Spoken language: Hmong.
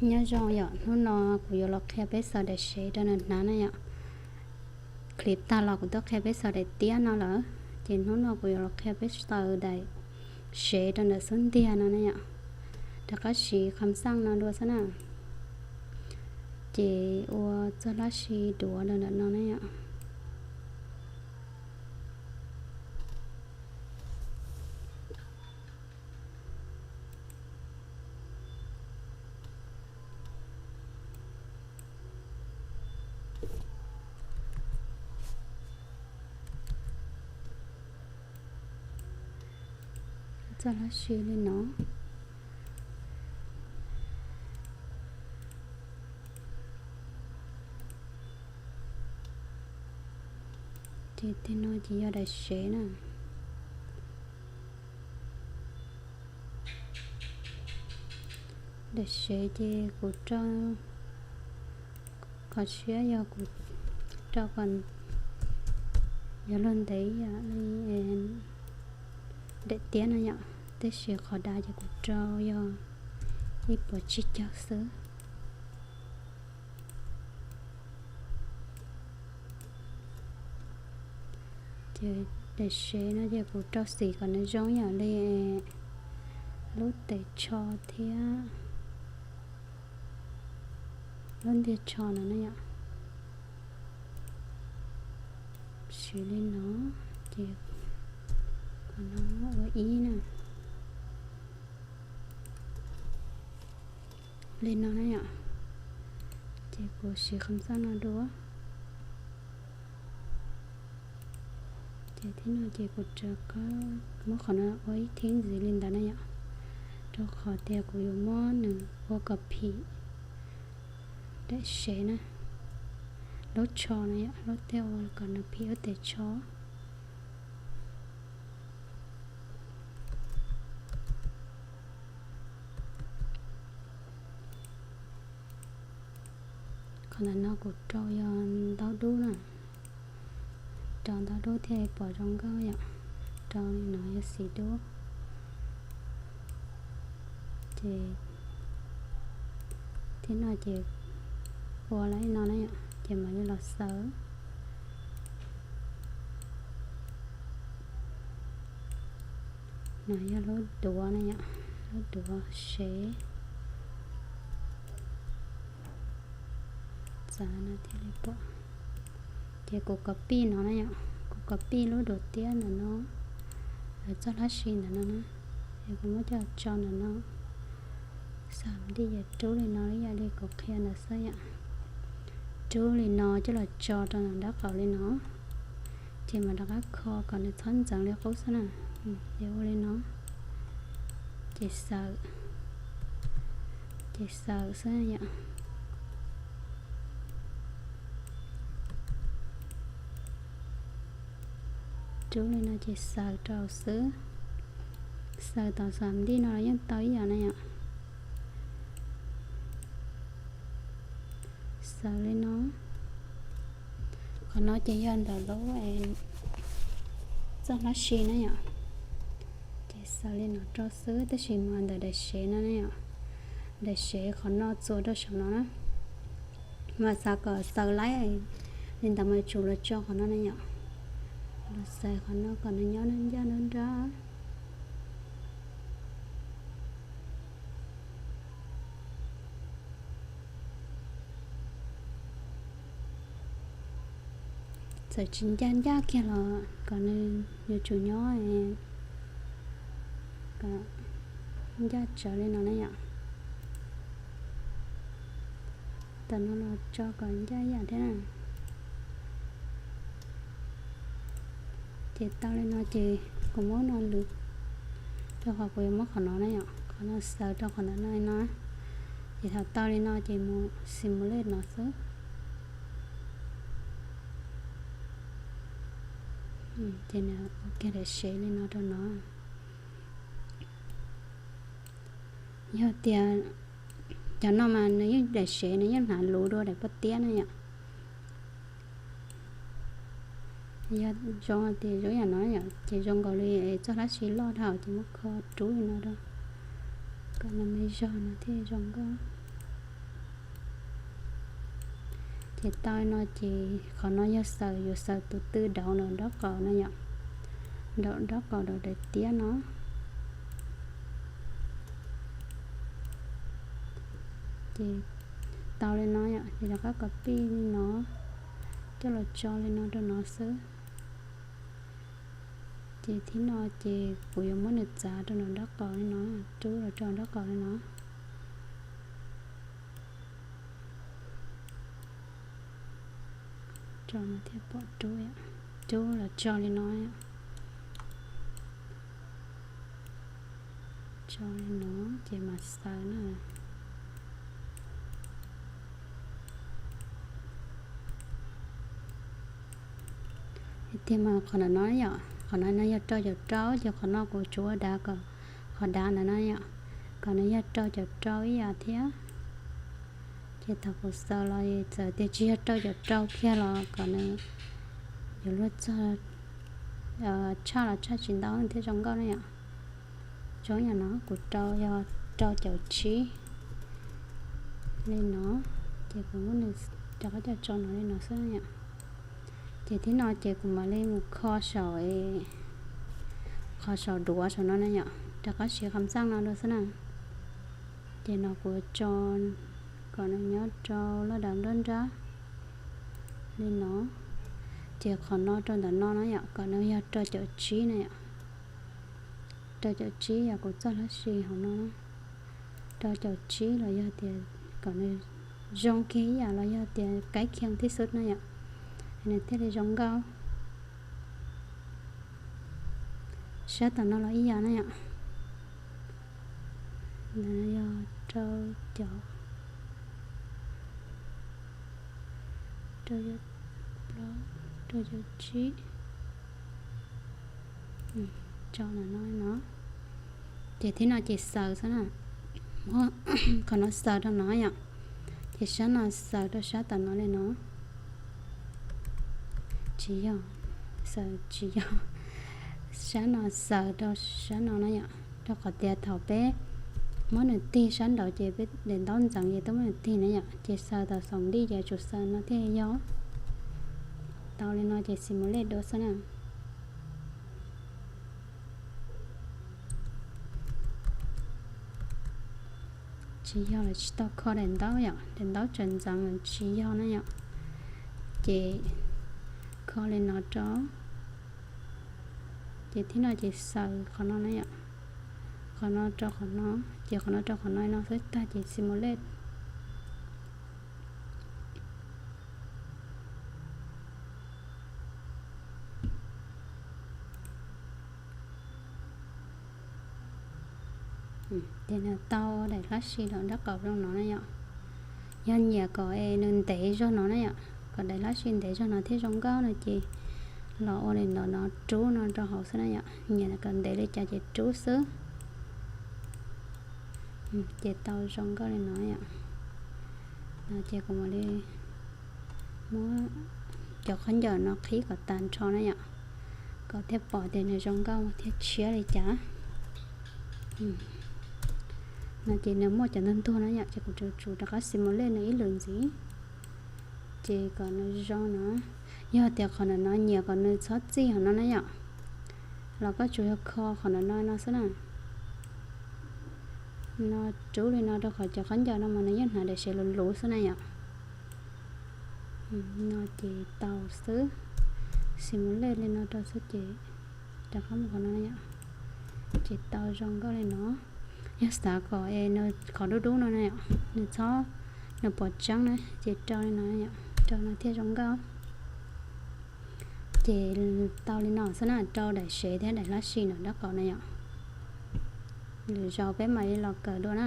Nyob zoo yom, hnub no kuv yuav los qhia peb xaws daim sev rau nws hnav na yom. Clip tag los kuv twb qhia peb xaws daim tiab no lawm, ces hnub no kuv yuav los qhia peb xaws daim sev rau ntawm xub ntiag no na yom. Rov qab siv kham xaj no dua xwb na. Ces ua txoj hlab si duav rau ntawm no na yom. Txoj hlab si li no. Ces tej no ces yog daim sev na. Daim sev ces kuv rau, qhov siab yog kuv rau kom yog luag ntev yam li daim tiab no yom, tab sis qhov dav ces kuv rau yog ib puas tsib caug xwb. Ces daim sev no ces kuv rau xim kom nws zoo yam li lub tes tsho thiab lub ntiag tsho no na yom. Siv li no, ces qhov no ua ib na. Li no na yom. Ces kuv siv kham xaj no dua. Ces thib no ces kuv rov qab muab qhov no ua ib thib ntxiv li ntawd na yom, rau qhov tias kuv yuav muab nws ua kom phim daim sev na, lub tsho na yom, lub tej ua kom nws phim lub tes tsho. Qhov ntawm no kuv rau yog ntau dub na, rau ntau dub thiaj li pom zoo nkauj yom, rau li no yog xim dub. Ces thib no ces ua li no na yom, ces mam li los xaws. No yog lub duav na yom, lub duav sev. Txav no thiaj li pom. Ces kuv copy no na yom, kuv copy lub duav tiab ntawm no, lawv txoj hlab si ntawm no na, es kuv muab coj tso ntawm no. Xam nti ces rub li no ib yam li kuv qhia ntawd xwb yom. Rub li no coj los tso rau ntawm nraub qaum li no, ces mam rov qab kho kom nws txhob ntxeev li qub xwb na. Ces ua li no, ces xaws, ces xaws xwb yom. Rub li no ces xaws rau xwb. Xaws tom xam nti no los yeej tau ib yam na yom. Xaws li no. Qhov no ces yog ntawm lub txoj hlab si na yom. Ces xaws li no rau xwb, tab sis mas ntawm daim sev no na yom, daim sev qhov no txuas rau saum no na. Mas xav kom xaws laib li ntawd mas tsum los tso qhov no na yom. Los xaws qhov no kom nws nyob nruab nrab. Txawm tsis ncaj ncaj kiag los kom nws yuav tsum nyob kom ncaj tsawv li no na yom. Tam no los tso kom ncaj ib yam thiab na. Ces tau li no ces kuv muab no lwv, rau qhov kuv yuav muab qhov no na yom, qhov no xaws rau qhov ntawm no li no. Ces thaum tau li no ces mus simulate no xwb. Ces nws ua kiag daim sev li no rau no. Yog tias cov no mas nws yeej daim sev nws yeej hnav luv dua daim pob tiab na yom. Yog zoo tias zoo yam no yom, ces zoo nkaus li txoj hlab si loj dhau ces muab kho rub li no rau kom nws me zog no thiaj zoo nkauj. Ces tau li no ces qhov no yog xaws, yuav xaws tus tw dauv nraum nraub qaum no yom, nraum nraub qaum daim tiab no. Ces tau li no yom, ces rov qab copy li no, coj los tso li no rau no xwb. Ces thib no ces kuv yuav muab nws txav rau nraum nraub qaum li no, rub los rau nraub qaum li no. Tso no thiaj pom rub, rub los tso li no. Tso li no ces mam xaws na. Tiag mas qhov ntawm no yom, qhov no no yog rau caum rau, ces qhov no kuv tsuas ua dav kom qhov dav ntawm no yom, kom nws yog rau caum rau ib yam thiab. Ces thaum kuv xaws los txawm tias tsis yog rau caum rau kiag los kom nws yuav luag txog tshaj los tshaj tsis ntau thiaj zoo nkauj na yom. Zoo yam no kuv rau yog rau caum tsib li no, ces kuv muab nws rov qab coj tso no li no xwb yom. Ces thib no ces kuv mam li mus kho saum, qhov saum duav saum no na yom, rov qab siv qhov xaj no dua xwb na. Ces no kuv tso kom nws nyob rau laj dav nruab nrab li no. Ces qhov no rau ntawm no na yom, kom nws yog rau caum tsib na yom. Rau caum tsib yog kuv txoj hlab si hauv no na. Rau caum tsib los yog tias kom nws zoo kiag ib yam los yog tias kaib khiaj tib xub na yom, nws thiaj li zoo nkauj. Sab tom no los ib yam na yom. Ntawm no yog rau caum, rau caum plaub, rau caum tsib. Tso ntawm no no. Ces thib no ces xaws xwb na. Muab qhov no xaws rau no yom. Ces sab no xaws rau sab tom no li no. Tsis yog, xaws tsis yog. Sab no xaws rau sab no na yom, rau qhov tias thaum peb muab nws tig sab nraud ces peb daim ntaub ntxeev ces twb muab nws tig na yom, ces xaws tau xaus nti ces tsum xaws no thiaj yog. Tau li no ces xim mus lej dua xwb na. Tsis yog los tsis tau kho daim ntaub yom, daim ntaub tseem ntxeev tsis yog na yom. Ces kho li no rau, ces thib no ces xaws qhov no na yom, qhov no rau qhov no, ces qhov no rau qhov no no xwb tag ces xim mus lej. Ces nws tau daim hlab si los nraub qaum zoo no na yom. Yog nyiam kom es nws ntev zog no na yom, kom daim hlab si ntev zog no thiaj zoo nkauj no ces los ua li no no rub no rau hauv xwb na yom. Nyiam kom ntev li cas ces rub xwb. Ces tau zoo nkauj li no yom. No ces kuv mam li muab cov khaub ncaws no qhib kom tas nrho na yom, kom thiaj pom tias nws zoo nkauj thiab tshiab li cas. No ces nws muaj cov ntug ntug na yom, ces kuv tsuas tsum rov qab xim mus lej nws ib lwm ntxiv. Ces kom nws zoo no, yog tias qhov ntawm no nyiam kom nws txhob txij hauv no na yom, los koj tsuas yog kho qhov ntawm no no xwb na. No rub li no rau qhov cov khaub ncaws no mas nws yeej hnav daim sev luv luv xwb na yom. No ces tau xwb, xim mus lej li no rau xwb ces rov qab mus qhov no yom. Ces tau zoo nkauj li no. Yog xav kom es nws qhov dub dub no na yom, nws txhob, nws pom tseeb na ces rau li no yom, rau no thiaj zoo nkauj. Ces tau li no xwb na, rau daim sev thiab daim hlab si nram nraub qaum na yom. Lwm zaus peb mam li los kawm dua na.